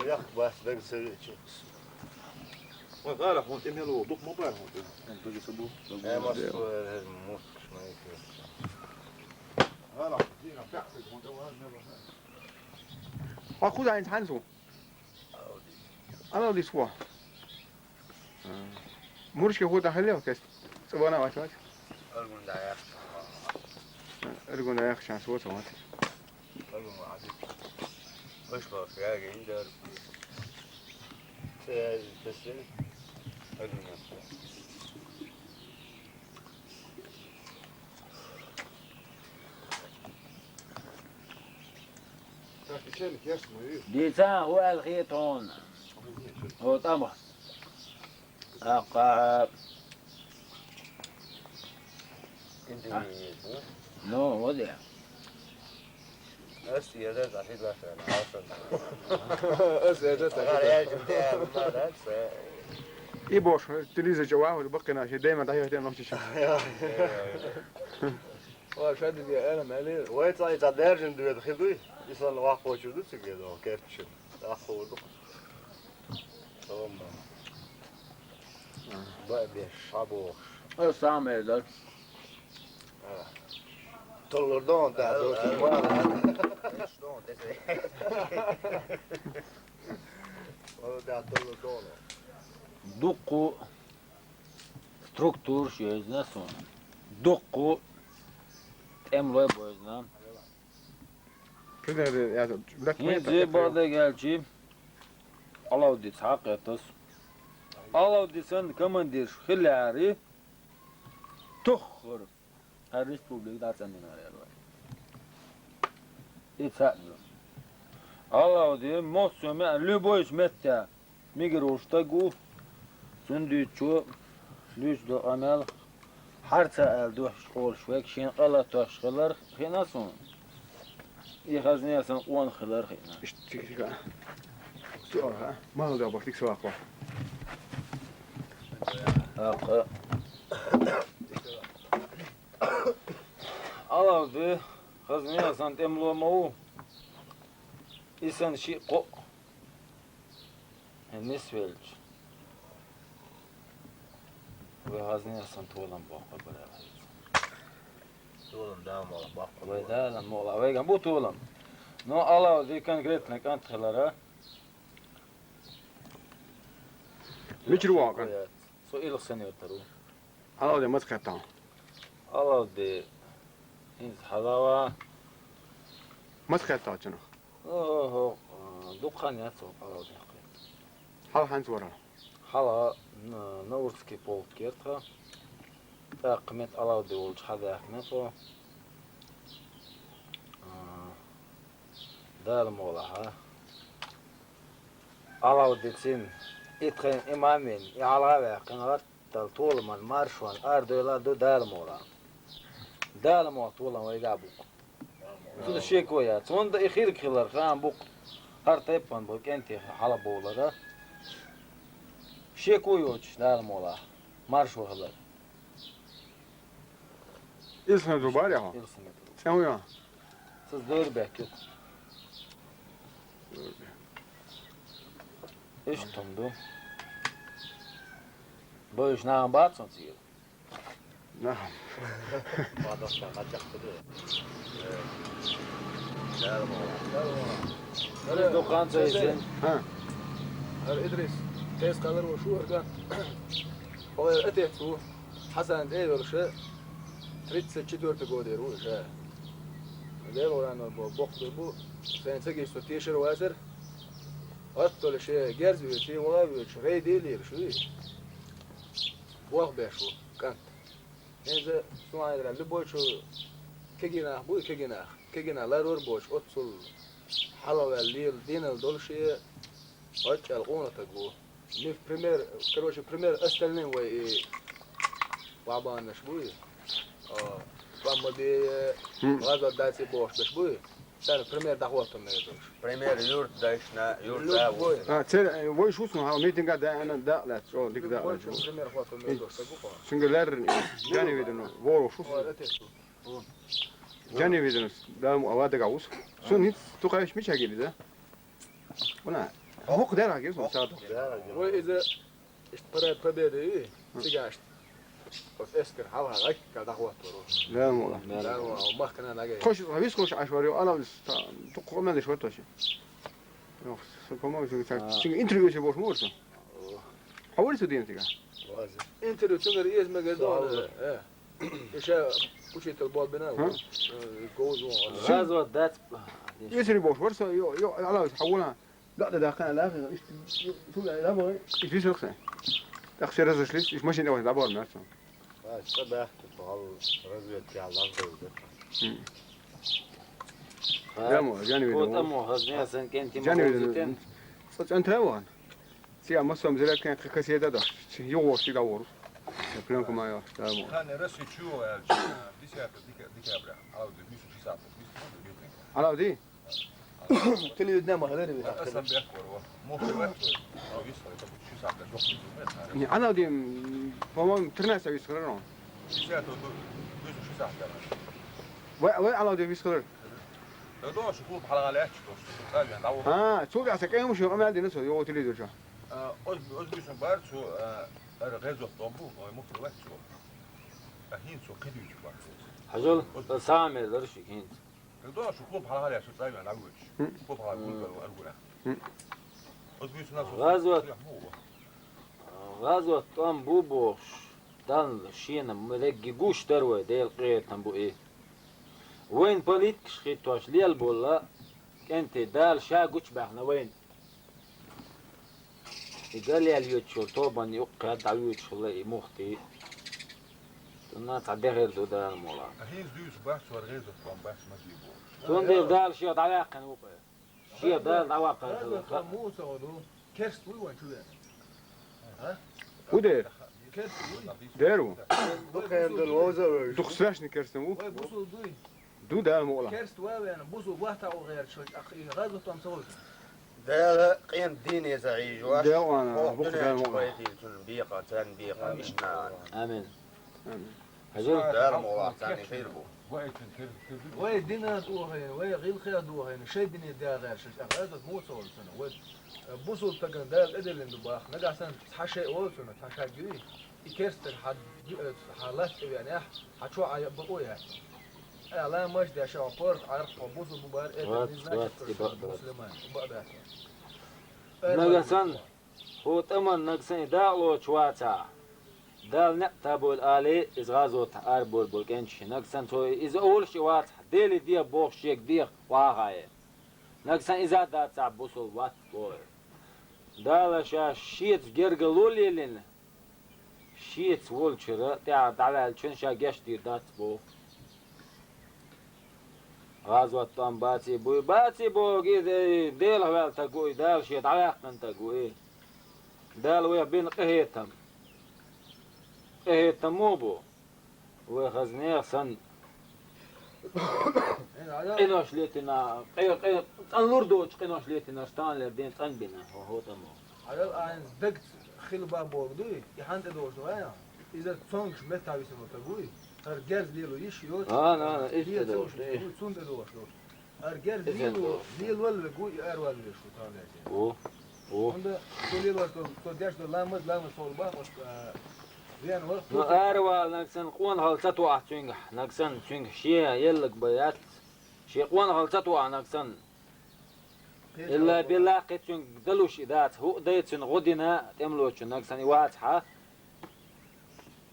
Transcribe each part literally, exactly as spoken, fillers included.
Яхь бас даг ца вичи. Ва гӀара хьун тӀе мел ву, дукха ма бара хьун тӀе. Даги са бу. Э, мас, э, мус, шмайки. ГӀара, дина, пяхтыг хьун тӀе ва, не ва. Ва куда ин хьанзу? Ана дисва. Муршке хӀу дахьале, кест. ЦӀабана вач вач. Аргун даяхчан. Аргун даяхчан, сво цават. Аргун вач. Хош баш, я гейн дер. Се, се, се. Аргун вач. Дийцан хӀу аьлла хетон. ХӀу тӀама. Аккха. Ну, вот я. Ас я да, да, да, да. Ас я да, да, да. И бош, телевизор чу ваьхьур баккхина, ши дайма дӀахьехтен нохчича. Ва шадиге аьлам аьле. Вай цӀай цӀа даьржина дуьйда хи дуй? Исан вахкочур ду цига догӀу кертчу. Вахкор ду. Тома. Ба беш, шабош. Э, самое, да. Толлар дон, да, дон, да. Эш дон, да, се. О, да, толлар дон. Дукку структураш йоьзна суна. Дукку тӀемлой бойзна. ХӀинца бакъдерг аьлчи, Алавдица хьакхеттас. Алавдисан командирш хиллари, туххар, а республика дӀацӀаннинар яр вай. И цаӀ ду. Алавди моссо меа любойчу метта мигар волуш стаг ву, цунна дуьйцучо, дуьйцу до къамел, хьарца аьлла дош олуш вайга шен къа латтош хилар хиъна суна. И хазне сан къона хилар хиъна. Иштта цига, цига. Цига, ха? Махал да бахтик савакъо. Акха. Алавди, хазне сан тӀемло ма ву. И сан шиъ кхоъ. Хьин нисвелча, вай хазне сан толам боккхур бара аьлла хьийца. Толам Дала мукъалахь боккхур бара. Вай Дала мукъалахь, вайган бу толам. Но Алавди конкретно кӀант хилара. Мичара ву хьо кӀант? Со Илхсан юьртара ву. Алавди маца кхетта хьо? Алавди хӀинца хьалава. Маца кхетта хьо цунах? О, хӀо, а, дукха хан яц хӀо Алавди кхетта. Хьала хьаьнца вара? Хьала, н-, Наурский полк яр тхан. ТӀаккха мет Алавди волчу хьадаьхкина тхо. А, Дала мукъалахь. Алавдицин и тхайн имам вина, и хьала а ваьккхина, Дала толаман маршонна арадойла ду Дала мукъалахь. Дала мукъалахь толам вайга а бу-кх. Цунна шеко яц. Цунна и хирг хилар хаам бу-кх. ХӀара тайпана бо кӀентий хьалабовлара. Шеко йоцуш Дала мукъалахь маршо хилар. Илсхан зубар яхьо? Илсхан метр. ЦӀе хӀун йо? Цас дойр баьхкира. Иштта хӀума ду. Бойуш нахана бац хьуна цигара? Нахана. Дуккха ца изен. ХӀа. ХӀара Идрис, тес кхалар ву шу арган. Хьо атец ву. Хьасан тӀе а йолуша, тридцать четвёртый годера ву иша. Делорано бо-, боккха бу, сайн цагаш со тешар вацара. Оттале ше герз веций, вала веций, рейд лелаш вуй. Бох беш ву, кӀант. ХӀинца, су айра, любой чу кегий нах буй, кегий нах. Кегий нах ларор боцуш, оццул хьалаваьлла лела, динал долу ше, гӀаччӀал къонатаг ву. Миф пример, короче, пример остальным вай и вабанаш буй. А, Бамбабея, гӀазот даций бохуш беш буй. Царна пример дӀахӀотта мегаш. Пример юрт дайшна, юрт любой. А, цер, э, вай шуцун хьал митинга даьна дакъ лаьцна, чӀо дика дакъ лаьцна. Любой пример хӀотта мегаш. Цуьнга лер, жани видано, вору шуц. Ой, это что? Жани видано, да, ава дага вус. Сон хиц, ту кайш мича гири, да? Вона, А хӀокху дерригаш ма садо. Вай иза иштта парад победы ю, цигаш. Оцу эскар хьалха гӀайкка дӀахӀоттор ву. Да, ма. Да, ма, махкана нагай. Тхоша висхуш Ӏаш вар ю, алавлис, дукха къамелаш вар тхоша. Йох, со, по-моему, цигахь, цигахь интервью ше бош морса. Хьо вари со дийна цигахь? Интервью цуьнгара эза мегар ду, э. Иша учитель болбина, э, говза вон. Газот дац. Эсри бош вар со, йо, йо, алавлис, хьо вуна. Да, да, да, хана, да, иштта, ту, да, да, бой, иштта висел хсан. Так все разошлись, иштта машина вон, да, бор, мерцо. А, что да, тут гал разведка, я лаз был, да. М. Да, мо, я не видел. Вот, а, мо, хазне, сан кен, ти, Джани мо, видел. Со центра вон. Сия, ма, сом зря кен, как кассета, да. Чи, юго, всегда вор. Пленка моя, да, мо. Хана Россия чего, я, десятого декабря, а вот двести шестьдесят, двести, ну, двести. Алавди? Телевидение ма хилар веза. Асан бехк вара. Мохь вехк вара. Вис хилар, это будет шестьдесят, жёг не знаю. Не, Алавди, м, по-моему, тринадцать вис хилар. Десятого, двести шестьдесят. Вай, вай Алавди вис хилар. Да, да, шу клуб хьалха лаьтташ, то, шу клуб хьалха лаьтташ. А, цу гаса кем шу амал дина со, йо, телевизор чу. А, оз, оз бисун бар, цу, а, ара гӀезот дом бу, ой, мохь вехк цу. А хӀинца цу кхидуьйцу бар. Хьажал, оз та самер дар ши хӀинца. Ду шу клуб хьалха лаьтташ, цӀа вен дӀавоьдуш. Клуб хьалха гулбар ву аргура. Оз буьйцу нас. ГӀазот. ГӀазот тӀом бу бохуш, Далла шена ма дегги гуш дара вай, Делан къинхетам бу и. Вайна политикаш хӀиттош лелаболла, кӀентий Дала ша гучубаьхна вайна. И ган лелайоьдучул тобанна юккъе дӀавоьдуш хилла и мухти. Цунна цхьа дехар ду Дала мула. А хӀинца дуьйцу бац, вара гӀезот бан бац, ма дий бохуш. Цундела Дала шех дӀаваьккхина ву-кх. Шех Дала дӀаваккхар хилла. Муса ву ду. Керст вуй вайн чу вена? А? ХӀу дер? Керст вуй. Дер ву. Дукха хӀема ду, вовза вевза. Дукха страшный керст ву. Вай бусул дуй. Ду Дала мукъ лахь. Керст вай вена, бусул вахта у гӀерташ, ах, и гӀазот тӀом ца вуй. Дала къен дийне ца хьийжа ваш. Дала вана, хӀокху букъ дуьнен Дала чу мукъ лахь. Вайтийла цунна бекъа, царна бекъа, мишна. Амин. Амин. Хьажал. Дала мукъ лахь, царна хир бу. Вай дина тӀохайна, вай гӀилхе а дохайна, шайн дине дагӀаьрша, ах, гӀазот муха ца волу цунна. Вай, э, бусул стагана Дала тӀедиллина ду бах, нагахь санна цхьа шай олу цунна, цхьа шаг юй. И керстера хьан, э, хьан латта тӀе веанехь, хьан чохь Ӏа бакъо яц. Э, ламаш деш, хьо порх Ӏарх, хьо бусул бу бара, это не значит, что ты мусульманин. Бакъ дац. Нагахь санна, хӀу тӀаман нагахь санна и дакъалоцуш вацахь, Дала некъ тобойла алий, иза гӀазотахь арабойла болу кӀентий, нагахь санна цо иза олуш и вацахь, Деле деха бохуш шега деха вахахь. Нагахь санна иза а дацахь, бусул вац боху. Дала ша шеца гергарло лелийна, шеца волчуьра тӀаьхьа дӀаваьллачун ша гечдийр дац боху. ГӀазот тӀом баций буй, баций боху, и де-, Делах ваьлла стаг ву и, Дала шен дӀаваьккхина стаг ву и. Дала вайх бина къинхетам. Къинхетам муха бу? Вай хаза нехан санна. Къинош летина, къи-, къи-, цӀанлур доцу къинош летина, стан лер ден цӀанбина, хӀо-, хӀотамо. Хьажал, а хӀинца дагца хила бан боху дуй, и хьан тӀедогӀуш ду вайна? Иза цомгуш меттахь висина стаг вуй, хӀара герз лело йиш йоцу. А, на, на, иштта тӀедогӀуш ду. Цунна тӀедогӀуш ду. ХӀара герз лело, лелавалла вегу, и аравалла веш ву тахана лаьцна. Ву, ву. ХӀунда цо лелош долу, цо деш долу ламаз, ламаз хьолу бан, оцу, а, вен вара. Ну, аравала нагахь санна къонахалла ца тоахь цуьнгахь, нагахь санна цуьнгахь шен еллаг бан яц, шен къонахалла ца тоахь нагахь санна. Илла билла кхин цуьнга далуш и дац, хӀуъа дай цуьнан гӀо дина, тӀемалочун нагахь санна и вацахьа.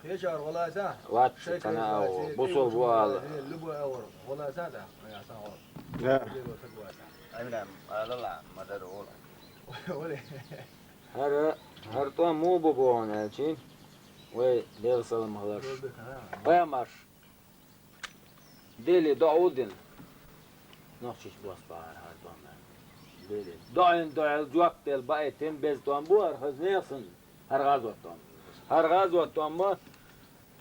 Кхечара гӀо лацахь? Вац, шайка цхьана а гӀо, бусул бу ала. Любой агӀор гӀо лацахь да, ма яхсан гӀо. Да. Любой саг вацахь. Аминан, алала, ма дара гӀо. Оле. ХӀара, хӀара тӀом муха бу боху аьлчи, вай Делан салам хиларш. Пайхамарш. Деле доӀа а дина, нохчийчу бос бахьара хӀара тӀом аьлла. Деле. ДоӀина доӀел жоп дела баийтина беза тӀом бу хӀара хаза нехан санна, хӀара гӀазот тӀом. ХӀара гӀазот тӀом ма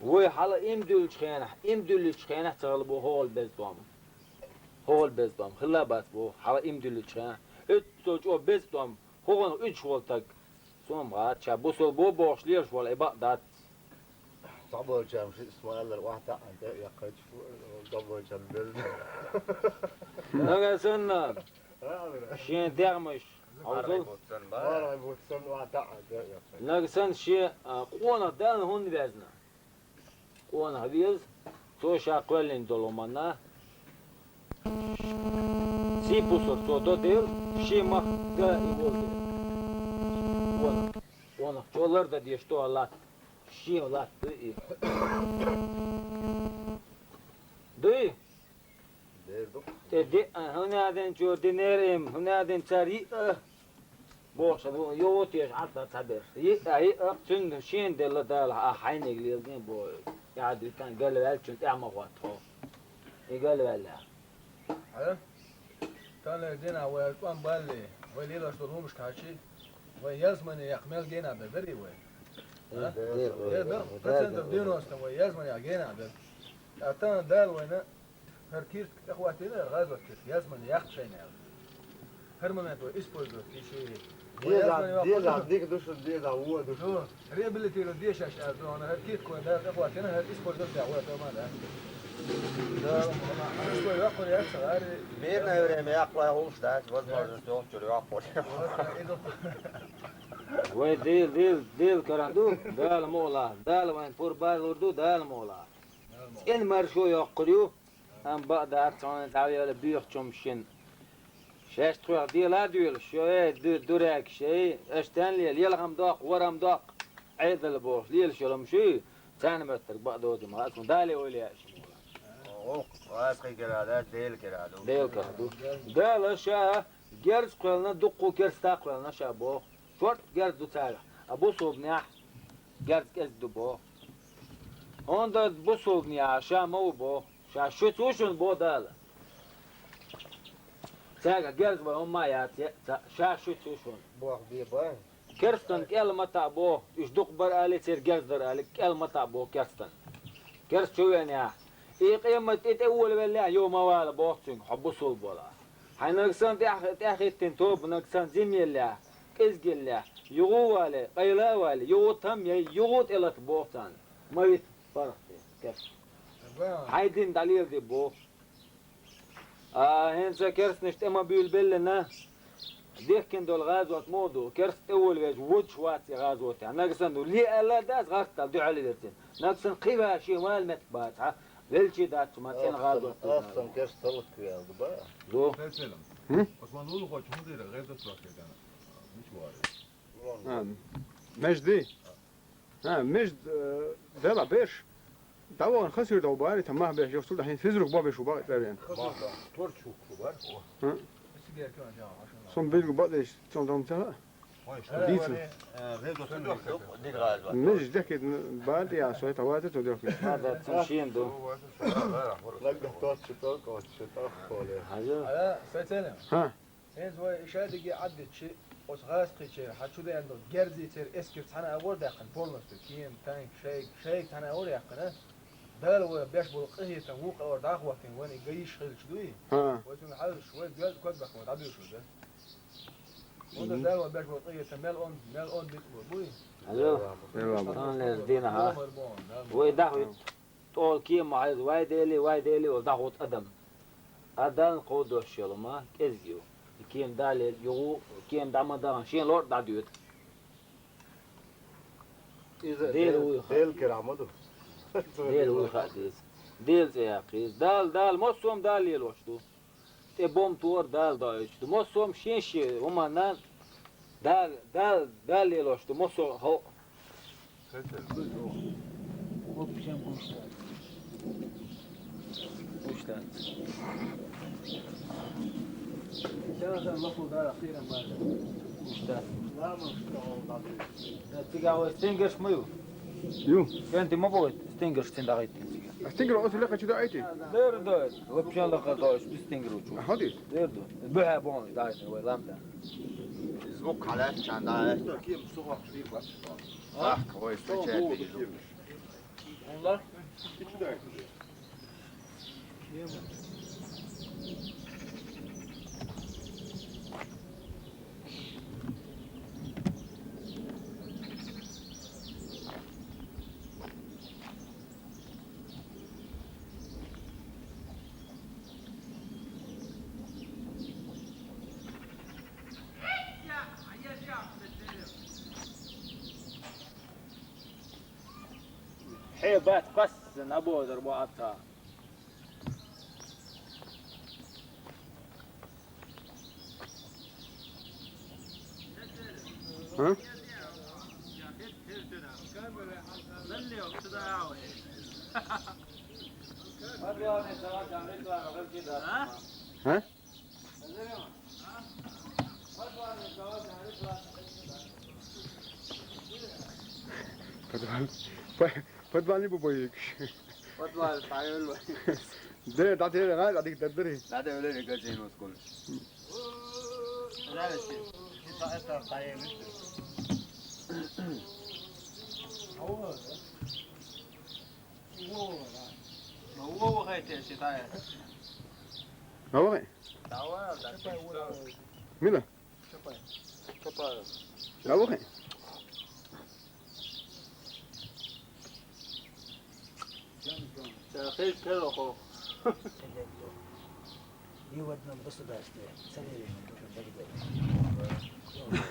вай хьала иман дуьллучу хенахь, иман дуьллучу хенахь ца хила бу хӀокхул беза тӀом. ХӀокхул беза тӀом. Хилла а бац бу хьала иман дуьллучу хенахь. Оццул чӀогӀа беза тӀом. ХӀокхунах уьдуш волу стаг. Сом гӀад, ша бусул бу бохуш лелаш вала, и бакъ дац. Цхьаболчарна ши исмаиллар охьатаьӀна тӀе а яьккхича, цхьаболчарна безна. Нагахь санна, шен дегӀмаш, Хьовсал? МаргӀай бутт санна бара. МаргӀай бутт санна ваьтта а, да, яхаш. Нагахь санна шен, а, къонах Дала хӀунда везна? Къонах веза, цо ша кхоьллина долу хӀуманна сийпусар цо до дела, шен мах да и волу дела. Къонах, къонах чӀогӀа лардан дезаш ду а латта. Шен латта ду и. Дуй? Дер ду. ТӀе де, а, хӀунда аьлла чо динера эм, хӀунда аьлла цара йиъ а. Бохуш ду, йо, теш Ӏадда цхьаберш. Йиъ а, йиъ а, цуьнан шена делла Дала, а, хьайниг лелдин боху. ТӀаьхьа дуьтан галваьлла, цуьнан тӀаьхьа ма хӀотта хьо. И галваьлла. Хьа? Тахана дина вай тӀом балле, вай лелаш долу хӀумаш кхачи, вай ялсамане яккха мел гена бер дарий вай? А? Дер, дер, дер, дер, процентов девяносто вай ялсамане яккха гена бер. А тахана Дала вайна хӀара киртка тӀехӀоттийна, хӀара гӀазот киртка, ялсамане яккха шайна аьлла. ХӀара момент вай использовать йичи. Вай Деза, ялсамане деза, ваккхура. Дика ду шу, деза, вон ду шу. Ну, реабилитировать дешаш аьлла, ну, хӀара киртка вайна Дала тӀехӀоттийна, хӀара использовать деш вай тӀе ма да. Да, вай ваккхура яц, гӀари. Мирное время яккха лай гӀулш дац, возможность йолччуьра йоккхур. Вот, и ду. Вай Дел, Дел, Дел кара ду, Дала мукъ лахь, Дала вайн пурба лур ду, Дала мукъ лахь. ЦӀена маршо йоккхур ю, амма бакъ дац, цунна дӀавелла боьхачу хӀумнаш шина. Шаьш тхох дела а доьлуш, шо, эй, ду-, дурегаш, эй, аша тан лела, ялхам доккху, варам доккху, Ӏедал бохуш, лелаш йолу хӀума шу, царна моьттург бакъ доцу ма хаьа, цунна Дала ойла яа шина. Вовк, вац кхин кара дац, Дела кара ду. Дела кара ду. Дала ша герз кхоьллина, дуккха керста кхоьллина ша боху. Шорта герз ду царах, а бусулбанехь герз кӀезиг ду боху. ХӀунда бусулбанехь ша ма ву боху, ша шуьца ву шуна боху Дала. Цаьрга герз вай хӀумма а яц, е-, ца-, ша шуьца ву шуна. Бох бе бан. Керстан кӀел ма таӀа боху, уьш дукха бара али, церан герз дара али, кӀел ма таӀа боху керстан. Керст чу веанехь, и къемат тӀе тӀе волавеллехь, йо ма вала боху цуьнга, хьо бусулба вала. Хьайн нагсан тӀехь-, тӀехӀиттина тоба нагсан зимеллехь, кӀезгеллехь, югӀу а вале, къайла а вале, югӀу там яй, югӀу тӀе лата боху царна. Ма вита паргӀатде, керст. Хьайн дин дӀалеладе боху. А, хӀинца керстанаш тӀе ма буьйлабеллина, дехкина долу гӀазот муха ду, керста тӀе волавелча, водуш вац и гӀазотехь. Нагасан ду, ле аьлла а дац, гӀарттал дуьхьал а верзина. Нагасан кхин ваьа шен вала меттиг бацахьа, велчий дац ма цӀена гӀазот. Асан керста талаквел ду ба? Ду. Хм? Оцу ван лулахочу хӀун дийра, гӀайза трош кегана. Мича вари? А, межди? А, меж, э, дела беш. ДӀавахана хасир дов бари, тан мах беш, йохцул дахьин физрук бабеш у бакъ тӀевен. Торчук бар. А? Сон билгу бакъдеш, цон дом цала. Дийцу. Меж дехкид бади а, сой тавата то дехкид. Ма да, цун шен ду. Лага тот читал, кот читал, холе. Хьажа. Ала, сой целем. Ха. ХӀинца вай и шадиге Ӏаддичи, оцу гӀазкхичера, хьан чу деана долу герзийцера эскар цхьана агӀор даьккхина полностью, кема, танк, шайга, шайга цхьана агӀор яьккхина, Дала вай беш болу къинхетам вукху агӀор дӀахӀоттийна вайна и ган йиш хилча дуй? ХӀа. Вай цуьнга хьаьжча, вай доьзна ког баьккхина вай дӀабуьйшур ду. ХӀунда Дала вай беш болу къинхетам мел онда, мел онда битта болу буй? Алло. Алло. Тахана леза дийнахьа. Вай дӀахӀуьйту. ТӀола кема хьайза, вай дели, вай дели, вай дӀахӀутту адам. А Далла кховдош йолу ма кӀезиг ю. И кема дале, югӀу, кема дӀа ма дахана, шен лор а дӀадоьду. Иза Дела вуй хаьа. Дела кира ма ду. Дела вуй хаьа деза. Дела цӀе яккхийза. Дала, Дала, массо а Дала лелош ду. ТӀе бомба тора Дала доуьйтуш ду. Массо а шен-шен хӀуманна Дала, Дала, Дала лелош ду. Массо а хьо- Общем гуш дац. Гуш дац. Селасан лоху дара, хирам бара. Гуш дац. Ламан что он дадут. Да, цигахь вай стенгерш ма ю? Ю. Кенти ма богӀит, стенгерш цин дагӀит цигахь. А стенгер оцу лекха чу даӀийти? Дер ду, вообще лекха даӀийти, стенгер учу. А, хӀун ди? Дер ду. Бухьа бон даӀийти вай ламда. Звук хьалаьцча, да. Кем сухах шир бац. Ах, ой, встречает. Э, бать, квас, набо, дарбо атта. А? А? Подвал. По-, подвал не бубоек. Подвал, поёл. Да, да, да, да, да, да, да. Да, да, да, да, да, да. Авари. Мила. Авари. Иводном государстве царевича Богдана.